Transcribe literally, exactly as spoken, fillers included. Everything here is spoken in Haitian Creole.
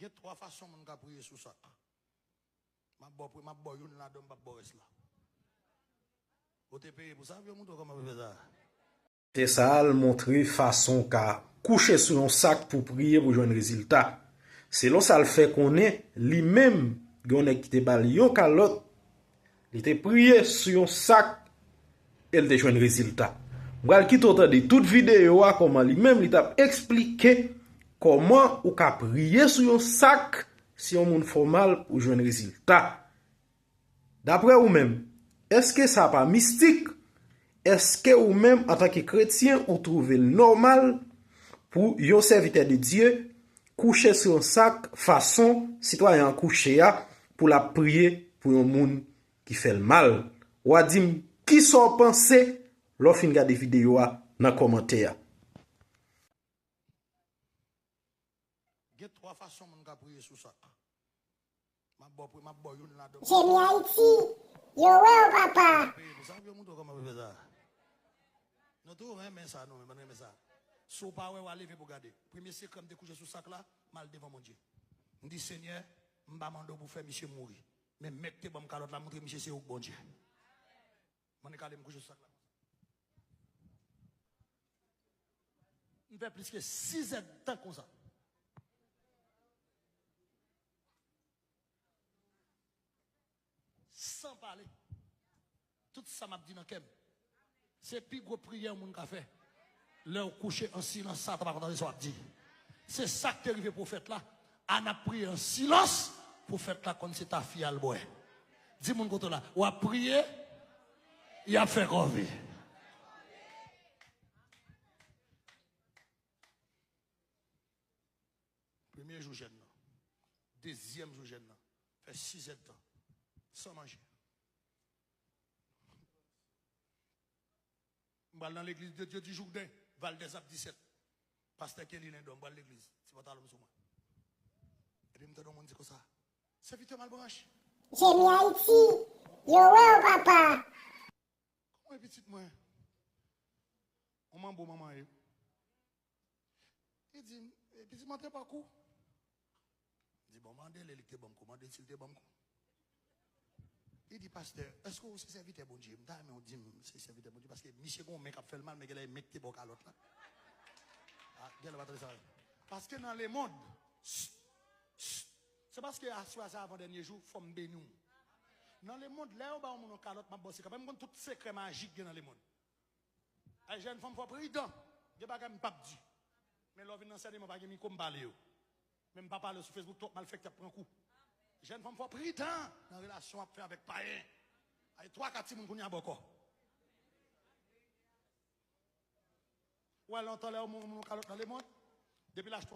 Gen twa fason moun ka priye sou sak. M ap ba w pri-, m ap ba w youn ladan, m p ap ba w rès la. Ou te peye pou sa, vye mouton, kòman pou fè sa? Te sa al montre fason w ka kouche sou yon sak pou priye pou jwenn rezilta. Selon sa l fè konnen, li menm, gen yon nèg ki te ba l yon kalòt, li te priye sou yon sak e l te jwenn rezilta. M pral kite w tande tout videyo a, kòman li menm li t ap eksplike kòman ou ka priye sou yon sak si yon moun fè w mal pou w jwenn rezilta. Daprè ou menm, èske sa pa mistik? Èske ou menm, antanke kretyen, ou twouve l nòmal pou yon sèvitè de Dye kouche sou yon sak fason sitwayen an kouche a pou l ap priye pou yon moun ki fè l mal? W a di m kisa w panse lè w fin gade videyo a nan kòmantè a. Gen twa fason moun ka priye sou sak. M ap ba w pri-, m ap ba w youn ladan. Jemi Ayiti, yo wè w, papa. Peye pou sa, vye mouton, kòman pou fè sa? Nou tou renmen sa, nou menm, nou renmen sa. Si w pa wè, w a leve pou gade. Premye sekrè, m te kouche sou sak la, m al devan Bondye. M di, Senyè, m pa mande w pou fè misye mouri. Men nèg te ban m kalòt la, montre misye se ou k Bondye. Mande kale m kouche sou sak la. M fè plis ke sizèdtan konsa. San pale. Tout sa m ap di nan kè m. Se pi gwo priyè yon moun ka fè. Lè w kouche an silans, Satan pa konn tande sa w ap di. Se sa k te rive pwofèt la. Ann ap priye an silans, pwofèt la konn se tafya l bwè. Di moun kote w la, w ap priye, y ap fè kòve. Premye jou jèn nan. Dezyèm jou jèn nan. Fè sizèdtan. San manje. M pral nan legliz de Dye di Jouden, Valdez ap disèt. Pastè Kelly Lendò, m pral legliz. Ti pantalon m sou mwen. Epi m tande yon moun di konsa, Sèvitè Malbranche. Jemi Ayiti, yo wè w, papa. Kòman e pitit mwen? On manbo manman ye. Li di, "E, pitit mwen te ba w kou?" M di, "Bon, mande l, li te ban m kou, mande l si l te ban m kou." Li di, "Pastè, èske w se sèvitè Bondye?" M ta renmen w di m se sèvitè Bondye, paske misye gen yon men k ap fè l mal, men genlè e men k te ba w kalòt la. A, genlè w pa tande sa. Paske nan lemonn, s, s, se paske aswè a se avan dènye jou, fò m beni w. Nan lemonn, lè yo ba yon moun yon kalòt, m ap ba w sekrè. Paske m konn tout sekrè majik gen nan lemonn. Ay, jèn fanm, fò pridan. Gen bagay m p ap di. Men lè w vin nan ansèyman, pa gen mikwo m pale yo. Men m pa pale yo sou Facebook, twòp malfektè ap pran kou. Jèn fanm, fò pridan nan relasyon w ap fè avèk payen. Ay, twa ka timoun kounye a bòkò. Ou wè lontan lè yon moun, moun kalòt nan lemonn, depi l achte